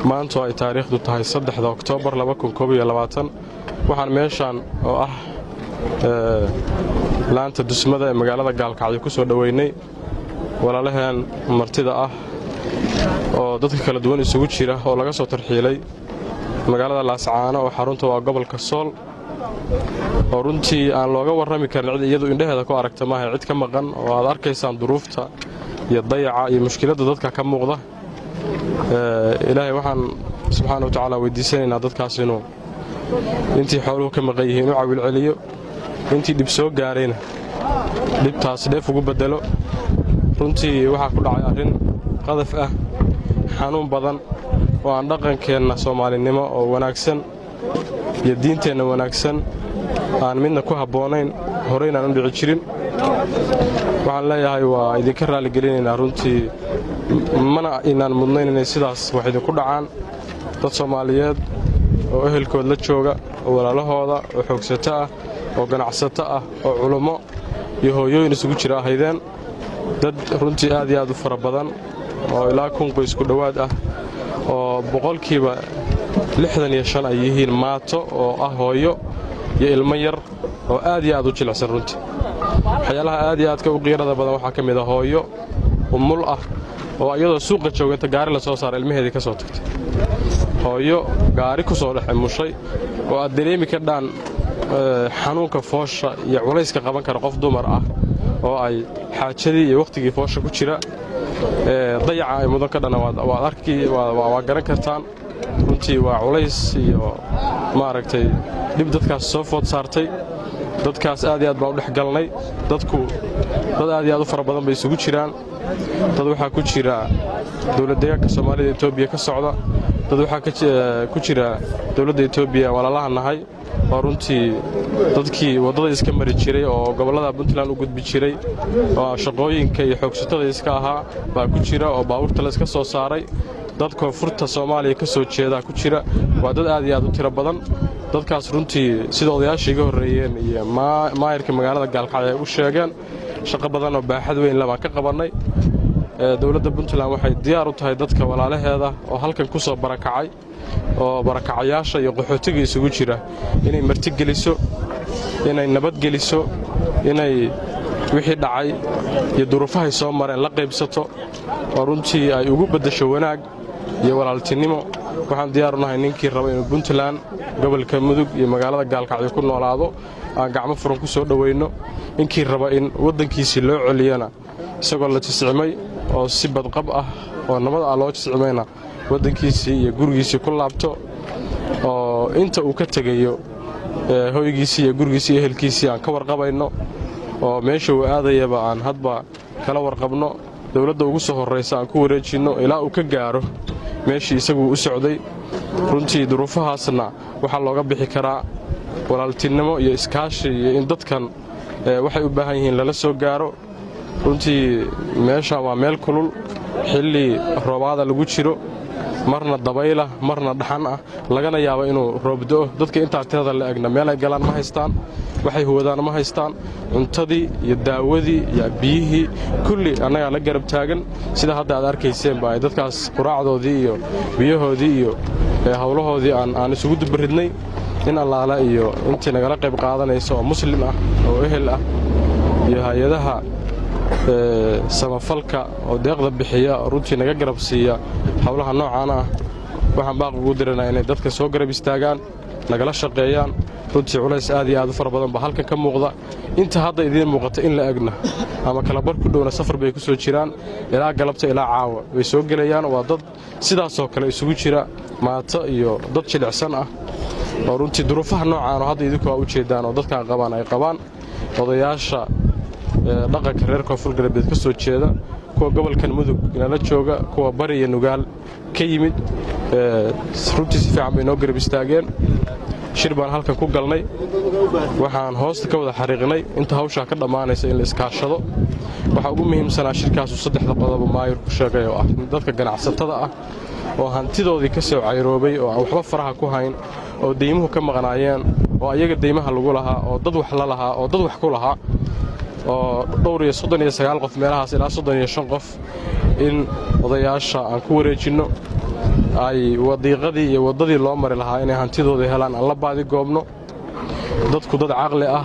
Maantu ay taariikhdu tahay 3-da Oktoobar 2021, waxaan meeshaan oo ah laanta dusmada ee magaalada Gaalkacyo ku soo dhoweynay walaalaheen martida ah oo dadka kala duwan isugu jira oo laga soo tarxiilay magaalada Laascaano oo xarunta waa gobolka Sool, oo runtii aan looga warrami karin cid iyadu indhaheeda ku aragta maaha, cid ka maqan oo aad arkaysaan duruufta iyo dayaca iyo mushkiladda dadka ka muuqda. Ilaahay waxaan subxaana wa tacaala weydiisanaynaa dadkaas inuu intii xooluhu ka maqan yihiin u cawil celiyo, intii dhib soo gaarayna dhibtaas dheef ugu beddelo. Runtii waxaa ku dhacay arrin qadaf ah, xanuun badan, oo aan dhaqankeenna Soomaalinimo oo wanaagsan iyo diinteenna wanaagsan aan midna ku habboonayn, horeynaan u dhici jirin. Waxaan leeyahay, waa idinka raalligelinaynaa runtii, mana inaan mudnayn inay sidaas wax idinku dhacaan. Dad Soomaaliyeed oo ehelkood la jooga oo walaalahooda oo xoogsato ah oo ganacsato ah oo culummo iyo hooyooyin isugu jira ahaydeen, dad runtii aad iyo aad u fara badan oo ilaa 1000 qoys ku dhowaad ah, oo 65% ay yihiin maato oo ah hooyo iyo ilmo yar oo aad iyo aad u jilicsan. Runtii waxyaalaha aad iyo aadka u qiirada badan waxaa ka mid ah hooyo umul ah oo iyadoo suuqa jooga inta gaari la soo saara ilmaheedii ka soo tagtay, hooyo gaari ku soo dhex imushay oo aad dareemi kadhaan xanuunka foosha iyo culayska qaban kara qof dumar ah oo ay xaajadii iyo wakhtigii foosha ku jira, dayaca ay mudan ka dhana waad arki, waa garan kartaan. Runtii waa culays iyo maaragtay dhib dadkaas soo food saartay. Dadkaas aad iyo aad baan u dhex galnay. Dadku dad aad iyo aad u fara badan bay isugu jiraan. Dad waxaa ku jira dowlad deegaanka Soomaalida Etoobiya ka socda, dad waxaa ku jira dowladda Etoobiya walaalaha nahay, oo runtii dadkii waddada iska mari jiray oo gobollada Puntland u gudbi jiray oo shaqooyinka iyo xoogsatada iska ahaa baa ku jira oo baabuurta la iska soo saaray. Dad koonfurta Soomaaliya ka soo jeedaa ku jira. Waa dad aad iyo aad u tiro badan. Dadkaas runtii sida odayaashii iga horreeyeen iyo maayarka magaalada Gaalkacyo ay u sheegeen, shaqo badan oo baaxad weyn le baan ka qabannay. Dowladda Puntland waxay diyaar u tahay dadka walaalaheeda oo halkan ku soo barakacay oo barakacayaasha iyo qaxootiga isugu jira inay martigeliso, inay nabadgeliso, inay wixii dhacay iyo duruufahay soo mareen la qaybsato, oo runtii ay ugu beddesho wanaag iyo walaaltinimo. Waxaan diyaar u nahay ninkii raba inuu Puntland, gobolka Mudug iyo magaalada Gaalkacyo ku noolaado, aan gacmo furan ku soo dhoweynno. Ninkii raba in waddankiisii loo celiyana, isagoo la jiscimay oo si badqab ah oo nabad ah loo jiscimayna, waddankiisii iyo gurigiisii ku laabto, oo inta uu ka tegayo hoygiisii iyo gurigiisii iyo ehelkiisii aan ka warqabayno, oo meesha uu aadayaba aan hadba kala warqabno, dowladda ugu soo horraysa aan ku wareejinno ilaa uu ka gaaro meeshii isagu u socday. Runtii duruufahaasna waxaa looga bixi karaa walaaltinimo iyo iskaashi iyo in dadkan waxay u baahan yihiin lala soo gaaro. Runtii meeshaan waa meel kulul, xilli roobaada lagu jiro, marna dabaylah, marna dhaxan ah, lagana yaabo inuu roob do'o. Dadka intaa tirada la egna meel ay galaan ma haystaan, waxay huwadaan ma haystaan. Cuntadii iyo daawadii iyo biyihii kulli annagaa la garab taagan. Sida hadda aad arkayseenba ay dadkaas quraacdoodii iyo biyahoodii iyo howlahoodii aan isugu dubaridnay. In allaale iyo intii nagala qayb qaadanaysa oo muslim ah oo ehel ah iyo hay-adaha samafalka oo deeqda bixiya oo runtii naga garab siiya howlaha noocaan ah, waxaan baaq ugu diranaa inay dadka soo garab istaagaan, nagala shaqeeyaan. Runtii culays aad iyo aad u fara badan baa halkan ka muuqda. Inta hadda idiin muuqata in la egna ama kalabar ku dhowna safar bay ku soo jiraan, ilaa galabta ilaa caawa way soo gelayaan. Waa dad sidaasoo kale isugu jira, maato iyo dad jilicsan ah, oo runtii duruufaha noocaan oo hadda idinku aa u jeedaan oo dadkan qabaan ay qabaan. Odayaasha dhaqanka reer Koonfur Galbeed ka soo jeeda, kuwa gobolkan Mudug nala jooga, kuwa Bari iyo Nugaal ka yimid, runtii si fiican bay noo garab istaageen. Shir baan halkan ku galnay. Waxaan hoosta ka wada xariiqnay inta hawshaa ka dhammaanaysa in la iskaashado. Waxaa ugu muhiimsanaa shirkaasu saddexda qodobo maayirku sheegay, oo ah dadka ganacsatada ah oo hantidoodii ka soo cayroobay oo aan waxba faraha ku hayn, oo deymuhu ka maqnaayeen, oo ayaga deymaha lagu lahaa, oo dad wax la lahaa, oo dad wax ku lahaa, oo dhowr iyo 39 qof meelahaas ilaa 35 qof, in odayaasha aan ku wareejinno. Ay wadiiqadii iyo waddadii loo mari lahaa inay hantidooda helaan aan la baadigoobno. Dadku dad caqli ah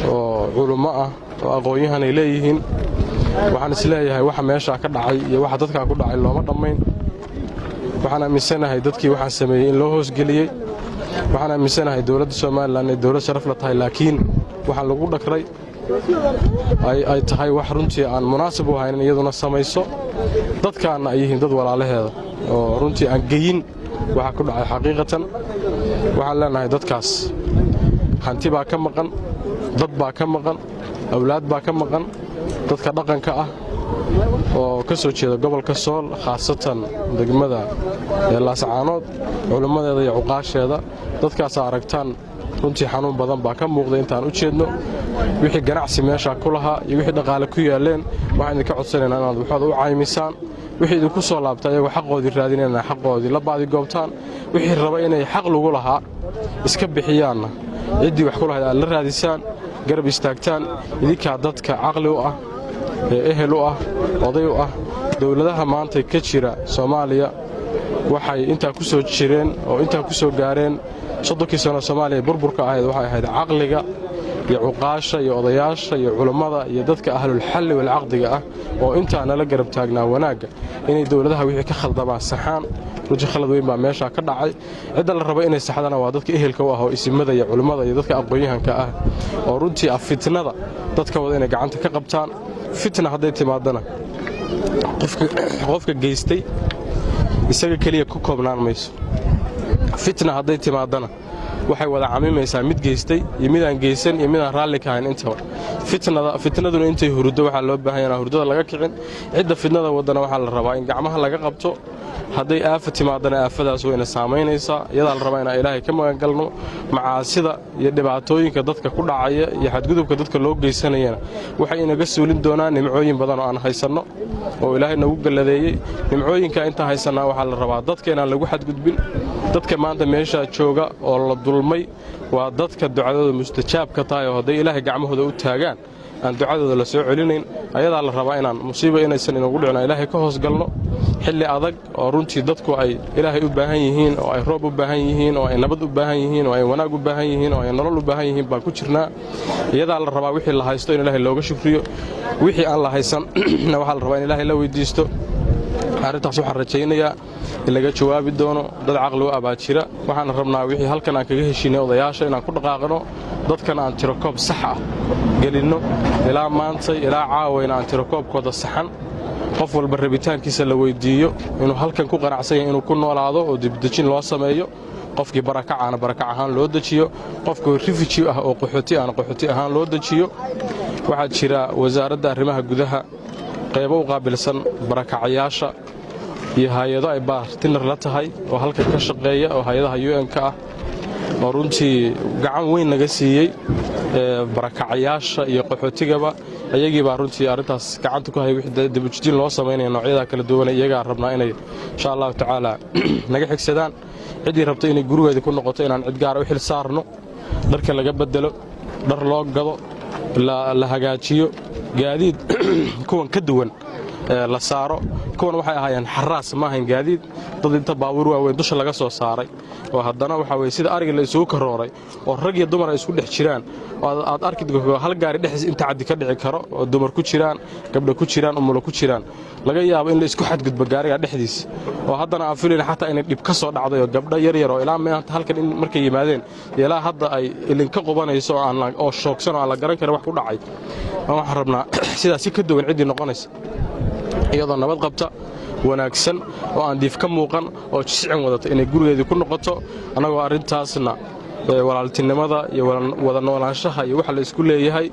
oo culummo ah oo aqoon-yahan ay leeyihiin. Waxaan isleeyahay waxa meeshaa ka dhacay iyo waxa dadkaa ku dhacay looma dhammayn. Waxaan aaminsanahay dadkii waxaan sameeyey in loo hoosgeliyey. Waxaan aaminsanahay dowladda Somaliland inay dowlad sharaf la tahay, laakiin waxaan lagu dhakray ay tahay wax runtii aan munaasib u ahayn in iyaduna samayso, dadkaanna ay yihiin dad walaalaheeda oo runtii aan geyin waxa ku dhacay. Xaqiiqatan waxaan leenahay dadkaas hanti baa ka maqan, dad baa ka maqan, awlaad baa ka maqan. Dadka dhaqanka ah oo ka soo jeeda gobolka Sool, khaasatan degmada Laascaanood, culimmadeeda iyo cuqaasheeda, dadkaas aragtaan runtii xanuun badan baa ka muuqda intaan u jeedno. Wixii ganacsi meeshaa ku lahaa iyo wixii dhaqaale ku yaalleen, waxaan idinka codsanaynaa inaad waxooda u caymisaan. Wixii idinku soo laabta iyagoo xaqoodii raadinayna, xaqoodii la baadigoobtaan. Wixii raba inay xaq lagu lahaa iska bixiyaanna, ciddii wax ku lahayd aad la raadisaan, garab istaagtaan. Idinkaa dadka caqli u ah ee ehel u ah, oday u ah. Dowladaha maanta ka jira Soomaaliya waxay intaa ku soo jireen oo intaa ku soo gaareen 30kii sano Soomaaliya burburka ahayd, waxay ahayd caqliga iyo cuqaasha iyo odayaasha iyo culummada iyo dadka ahlulxalli walcaqdiga ah oo intaa nala garab taagnaa wanaagga inay dowladaha wixii ka khaldamaan saxaan. Runtii khalad weyn baa meeshaa ka dhacay. Cidda la rabo inay saxdana waa dadka ehelka u ah oo isimada iyo culummada iyo dadka aqoon-yahanka ah, oo runtii ah fitnada dadka wada inay gacanta ka qabtaan. Fitna hadday timaadana, qofka geystay isaga keliya ku koobnaan mayso. Fitna hadday timaadana, waxay wada camimaysaa mid geystay iyo midaan geysan iyo midaan raalli ka hayn intaba. Fitnaduna intay huruddo waxaa loo baahan yahay hurdada laga kicin. Cidda fitnada waddana waxaa la rabaa in gacmaha laga qabto. Hadday aafa timaadana, aafadaas wayna saamaynaysaa. Iyadaa la rabaa inaan Ilaahay ka magangalno. Macaasida iyo dhibaatooyinka dadka ku dhacaya iyo xadgudubka dadka loo geysanayana waxay inaga suulin doonaan nimcooyin badan oo aan haysanno oo Ilaahay nagu galladeeyey. Nimcooyinka intaan haysannaa waxaa la rabaa dadka inaan lagu xadgudbin. Dadka maanta meeshaa jooga oo la dulmay waa dadka ducadooda mustajaabka tahay, oo hadday Ilaahay gacmahooda u taagaan aan ducadooda la soo celinayn. Ayadaa la rabaa inaan musiiba inaysan inagu dhicin Ilaahay ka hoos galno. Xilli adag oo runtii dadku ay Ilaahay u baahan yihiin, oo ay roob u baahan yihiin, oo ay nabad u baahan yihiin, oo ay wanaag u baahan yihiin, oo ay nolol u baahan yihiin baan ku jirnaa. Iyadaa la rabaa wixii la haysto in Ilaahay looga shukriyo, wixii aan la haysanna waxaa la rabaa in Ilaahay la weydiisto. Arrintaas waxaan rajaynayaa in laga jawaabi doono. Dad caqli u abaa jira. Waxaan rabnaa wixii halkan aan kaga heshiinay odayaasha inaan ku dhaqaaqno, dadkan aan tirokoob sax ah gelinno. Ilaa maantay, ilaa caawayna aan tirakoobkooda saxan, qof walba rabitaankiisa la weyddiiyo inuu halkan ku qanacsan yahay inuu ku noolaado oo dibdejin loo sameeyo. Qofkii barakacaana barakac ahaan loo dejiyo, qofkii refugee ah oo qaxooti ahna qaxooti ahaan loo dejiyo. Waxaa jira Wasaaradda Arrimaha Gudaha qaybo u qaabilsan barakacayaasha iyo hay-ado ay partner la tahay oo halkan ka shaqeeya, oo hay-adaha UN-ka ah, oo runtii gacan weyn naga siiyey barakacayaasha iyo qaxootigaba. Ayagii baa runtii arrintaas gacanta ku hayay. Wixii dibujijin loo samaynaya noocyadaa kala duwan iyagaa rabnaa inay, insha Allahu tacaala, naga xigsadaan. Ciddii rabta inay gurigeedii ku noqoto, inaan cid gaara u xil saarno, dharka laga beddelo, dhar loo gado, la hagaajiyo, gaadiid kuwan ka duwan la saaro. Kuwan waxay ahaayeen xaraas, ma ahayn gaadiid. Dad inta baabuur waaweyn dusha laga soo saaray oo haddana waxaa weye sida ariga la isugu karooray, oo rag iyo dumar ay isku dhex jiraan, oo aad arki hal gaari dhexdiis inta caddi ka dhici karo, oo dumar ku jiraan, gabdho ku jiraan, umulo ku jiraan, laga yaabo in la isku xadgudbo gaariga dhexdiisa, oo haddana aan filayn xataa inay dhib ka soo dhacday, oo gabdho yaryar oo ilaa maanta halkan in markay yimaadeen ilaa hadda ay ilinka qubanayso oo shoogsan oo aan la garan karin wax ku dhacay. Waxaan rabnaa sidaas si ka duwan ciddii noqonaysa, iyadoo nabad qabta, wanaagsan, oo aan diif ka muuqan, oo jiscin wadata, inay gurigeedii ku noqoto. Annagoo arrintaasna walaaltinimada iyo wada noolaanshaha iyo waxa la isku leeyahay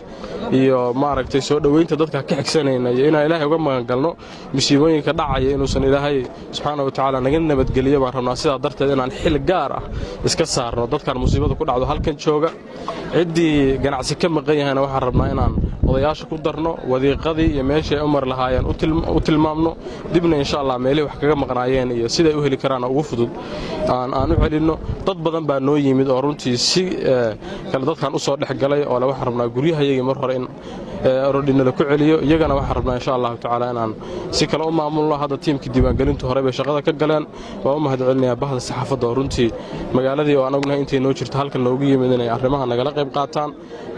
iyo maaragtay soo dhoweynta dadka ka xigsanayna, iyo inaan Ilaahay uga magangalno musiibooyinka dhacaya, inuusan Ilaahay subxaana wa tacaala naga nabadgeliyo baan rabnaa. Sidaa darteed inaan xil gaar ah iska saarno dadkan musiibada ku dhacdo halkan jooga. Ciddii ganacsi ka maqan yahayna waxaan rabnaa inaan odayaasha iyo culimmada iyo Odayaasha ku darno, wadiiqadii iyo meeshii ay u mari lahaayeen u tilmaamno, dibna insha Allah meelihii wax kaga maqnaayeen iyo siday u heli karaan ugu fudud aan u celinno. Dad badan baa noo yimid oo runtii si kale dadkan u soo dhex galay oo le waxaan rabnaa guryahayagii mar hore in orodhinala ku celiyo. Iyagana waxaan rabnaa insha Allahu tacaala inaan si kale u maamulno. Hadda tiimkii diiwaangelintu horey bay shaqada ka galeen. Waan u mahad celinayaa bahda saxaafadda oo runtii magaaladii oo anaguna intay noo jirto halkan noogu yimid inay arrimaha nagala qayb qaataan,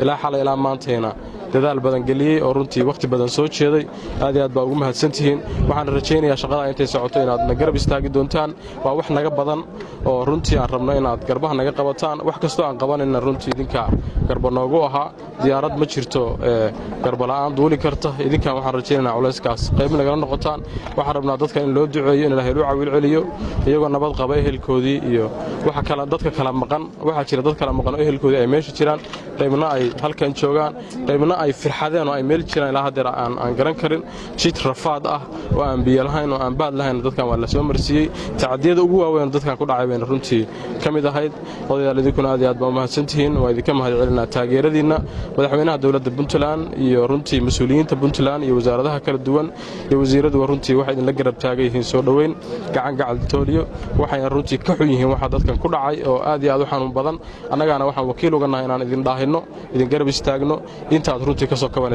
ilaa xalay ilaa maantayna dadaal badan geliyey oo runtii wakhti badan soo jeeday. Aad iyo aad baa ugu mahadsantihiin. Waxaan rajaynayaa shaqada intay socoto inaad na garab istaagi doontaan. Waa wax naga badan oo runtii aan rabno inaad garbaha naga qabataan. Wax kastoo aan qabanayna runtii idinka garba noogu ahaa. Diyaarad ma jirto garbala'aan duuli karta. Idinkan waxaan rajaynaynaa culayskaas qayb nagala noqotaan. Waxaan rabnaa dadka in loo duceeyo, in Ilaahay u cawil celiyo iyagoo nabad qaba ehelkoodii iyo waxa kale dadka kala maqan. Waxaa jira dad kala maqan oo ehelkoodii ay meesha jiraan, qaybna ay halkan joogaan, qaybna ay firxadeen oo ay meel jiraan ilaa haddeer aan garan karin. Jid rafaad ah oo aan biyo lahayn oo aan baad lahayn dadkan waa la soo marsiiyey. Tacadiyada ugu waaweyn dadkan ku dhacay bayna runtii ka mid ahayd. Odayaal, idinkuna aad iyo aad baa umahadsantihiin. Waa idinka mahad celinaa taageeradiinna. Madaxweynaha dowladda Puntland iyo runtii mas-uuliyiinta Puntland iyo wasaaradaha kala duwan iyo wasiiraduwa runtii waxay idinla garab taagan yihiin soo dhoweyn gacan gacal tooliyo. Waxayna runtii ka xun yihiin waxa dadkan ku dhacay oo aad iyo aad u xanuun badan. Annagaana waxaan wakiil uga nahay inaan idin dhaahinno, idin garab istaagno intaad runtii ka soo kabanaysa.